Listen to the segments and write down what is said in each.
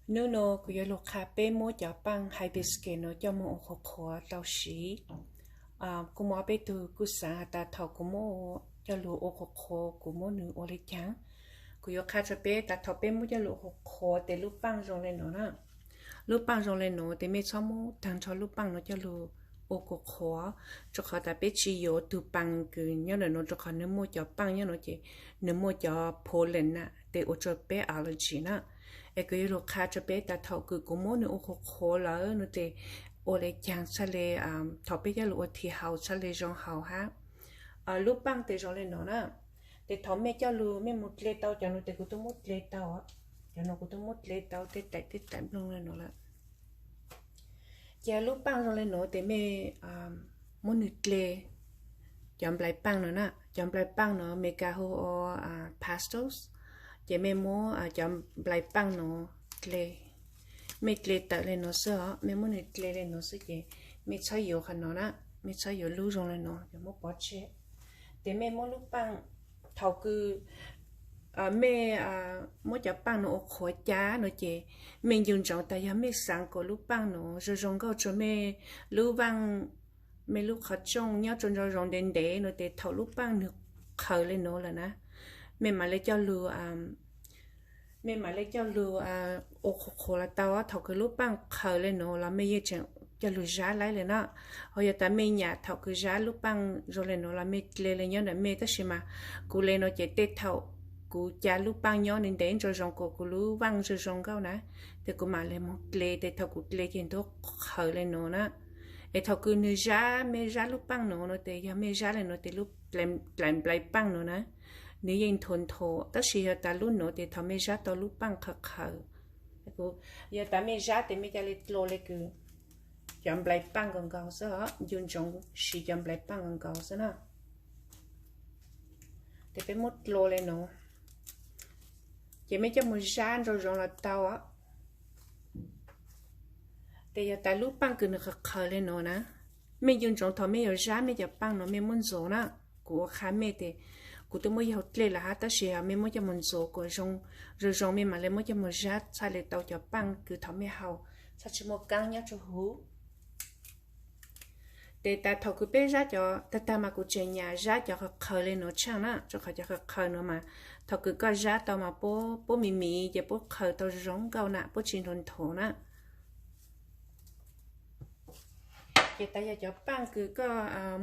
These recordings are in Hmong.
Hnub no kuv yuav lug qha peb muab cov paaj hibiscus no coj moog ua qhuav qhuav tau siv. Kuj muaj ob peb tug kuj xaav has tas thaum kuv muab coj lug ua qhuav qhuav kuv muab nwg ua le caag. Kuv yuav qha rua peb tas thaum peb muab coj lug ua qhuav qhuav tes lub paaj zoo le nuav na. Lub paaj zoo le nuav tes mej txhob muab taag nrho lub paaj no coj lug ua qhuav qhuav, rua qhov tas peb tsi yuav tug paaj kws nyob ntawm nuav rua qhov nwg muaj cov paaj nyob nuav ces nwg muaj cov pollen na tes ua rua peb allergy na. Es kuv yuav lug qha rua peb tas thaum kws kuv muab nwg ua qhuav qhuav lawm no tes ua le caag txhaj le, thaum peb coj lug ua thi haus txhaj le zoo haus hab. Lub paaj tes zoo le nuav na. Tes thaum mej coj lug mej mus dle tau cov nuav tes kuv tub muab dle tau, cov nuav kuv tub muab dle tau tej taim tej taim nplooj le nuav lawm. Ces lub paaj zoo le nuav tes mej muab nwg dle cov nplai paaj nuav na. Cov nplai paaj nuav Amelikas hu ua pastels. Ces mej muab cov nplai paaj nuav dle, mej dle tawm le nuav xwb os, mej muab nwg dle le nuav xwb ces mej txhob yuav qhov nuav na, mej txhob yuav lub zoo le nuav, yuav muab pov tseg. Tes mej muab lub paaj, thaum kws mej muab cov paaj nuav ua qhuav cab nuav ces mej ncu ntsoov tas yog mej xaav kuas lub paaj nuav zoo zoo nkauj rua mej lub vaaj, mej lub qhov rooj nyob rua nraum zoov ntev ntev nuav tes thaum lub paaj nwg qhaws le nuav lawm na, mej mam le coj lug mej mam le coj lug ua qhuav qhuav los tau. Thaum kws lub paaj qhaws le nuav los mej yeej tseem coj lug zab laib le na. Ho yog tas mej nyam thaum kws zab lub paaj zoo le nuav los mej dle le nyob ntawm mej, tab sis mas kuv le nuav ces tej thaum kuv ca lub paaj nyob ntev ntev nraum zoov kuas kuv lub vaaj zoo zoo nkauj na, tes kuv mam le moog dle, tes thaum kuv dle ces ntuj qhaws le nuav na. Es thaum kws nwg zab, mej zab lub paaj nuav no tes yog mej zab le nuav tes lub dlaim nplai paaj nuav na, nwg yeej nthuav nthuav, tab sis yog tas lub nuav tes thaum mej zab tau lub paaj qhaws qhaws. Yog tas mej zab tes mej ca le dlua le kws cov nplai paaj nkaus nkaus xwb os, ncu ntsoov siv cov nplai paaj nkaus nkaus xwb na. Tes peb muab dlua le nuav, ces mej coj moog zab nraum zoov los tau os. Tes yog tas lub paaj kws nwg qhaws qhaws le nuav na, mej ncu ntsoov thaum mej yuav zab mej cov paaj nuav mej muab ntxuav na. Kuv ua qha mej tes kuv twb muab yaug dlej lawm hab, tab sis mej muab coj moog ntxuav kuas zoo zoo, mej mam le muab coj moog zab txhaj le tau cov paaj kws thaum mej haus txhaj tsi muaj kaab nyob rua huv. Tes tas thaum kws peb zab cov, tag tag mas kuv tseem nyam zab cov qhaws qhaws le nuav tshaaj na, rua qhov cov qhaws qhaws nuav mas thaum kws koj zab tau mas puab, puab miv miv ces puab qhaws tau zoo nkauj na, puab tsi nthuav nthuav na. Ces tas yog cov paaj kws koj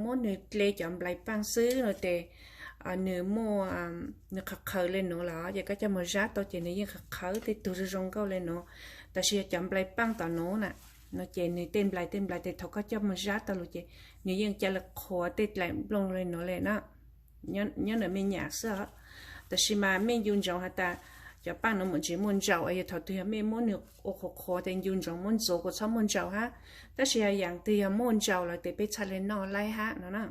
muab nwg dle cov nplai paaj xwb no tes nwg muaj, nwg qhaws qhaws le nuav los ces koj coj moog zab tau ces nwg yeej qhaws qhaws tej tug zoo zoo nkauj le nuav. Tab sis yog cov nplai paaj tom nuav na, no ces nwg tej nplai tej nplai tes thaum koj coj moog zab tau lug ces nwg yeej ca le qhuav tej dlaim nplooj le nuav le na. Nyob ntawm mej nyam xwb os. Tab sis mas mej ncu ntsoov has tas cov paaj nuav mus ntsis muaj ntsaum, yog thaum twg yog mej muab nwg ua qhuav qhuav tes ncu ntsoov muab ntxuav kuas txhob muaj ntsaum hab. Tab sis yog yaam twg yog muaj ntsaum lawm tes peb txhaj le noj laib hab no na.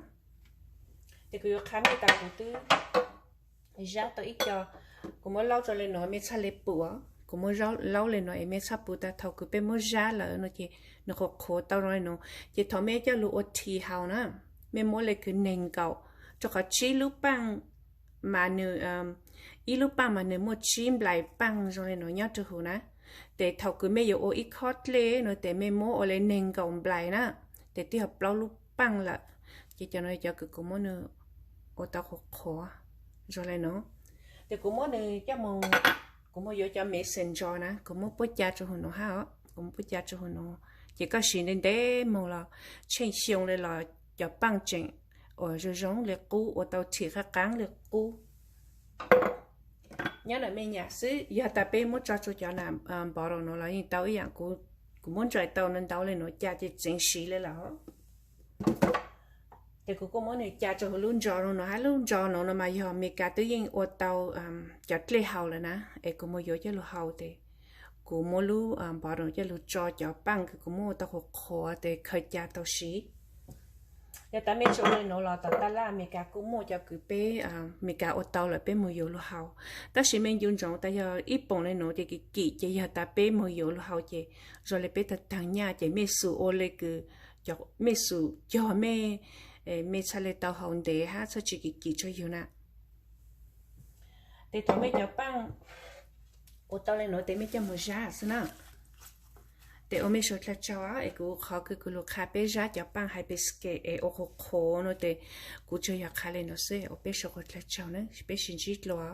Tes kuv yuav qha mej tas kuv twb zab tau ib co, kuv muab laub rua le nuav mej txhaj le pum, kuv muab laub le nuav es mej txhaj pum tas thaum kws peb muab zab lawm no ces nwg qhuav qhuav tau zoo le nuav. Ces thaum mej coj lug ua thi haus na, mej muab le kws neeg nkaum, rua qhov tsib lub paaj mas nwg, ib lub paaj mas nwg muaj tsib nplai paaj zoo le nuav nyob rua huv na. Tes thaum kws mej yuav ua ib khob dlej no tes mej muab ua le neeg nkaum nplai na, tes twb yog plaub lub paaj lawm. Ces cov no cov kws kuv muab nwg ua tau qhuav qhuav zoo le nuav. Tes kuv muab nwg coj moog, kuv muab yuav cov mason jar na, kuv muab puab ca rua huv nuav hab os, kuv muab puab ca rua huv nuav. Ces koj siv ntev ntev moog los tsheej xyoo le los cov paaj tseem uas zoo zoo le qub, ua tau thim qab qaab le qub. Nyob ntawm mej nyam xwb, yog tas peb muab tso rua cov na, bottle no los yeej tau ib yaam. Kuv muab nraim tau ntau le nuav ca ces tseev siv le lawm. Tes kuv kuj muab nwg ca rua huv lub jar no no hab, lub jar no no mas yog Amelikas twb yeej ua tau cov dlej haus lawm na, es kuv muab yuav coj lug haus tes kuv muab lub bottle coj lug tso cov paaj kws kuv muab ua tau qhuav qhuav tes khaws ca tau siv. Yog tas mej tsi ua le nuav los tom taj laj Amelikas kuj muaj cov kws peb, Amelikas ua tau lawm peb moog yuav lug haus. Tab sis mej ncu ntsoov tas yog ib poom le nuav ces kim kim, ces yog tas peb moog yuav lug haus ces zoo le peb tag taag nyaj ces mej xum ua le kws, mej xum cog mej, mej txhaj le tau haus ntev hab txhaj tsi kim kim tsuag yug na. Tes thaum mej cov paaj Ua tau le nuav tes mej coj moog zab xwb na. Tes ua mej sau dlha tsaug es kuv qhov kws kuv lug qha peb zab cov paaj hais pes kev es ua qhuav qhuav nuav tes kuv tsuas yog qha le nuav xwb, ua peb sau dlha tsaug na, peb sib ntsib dlua.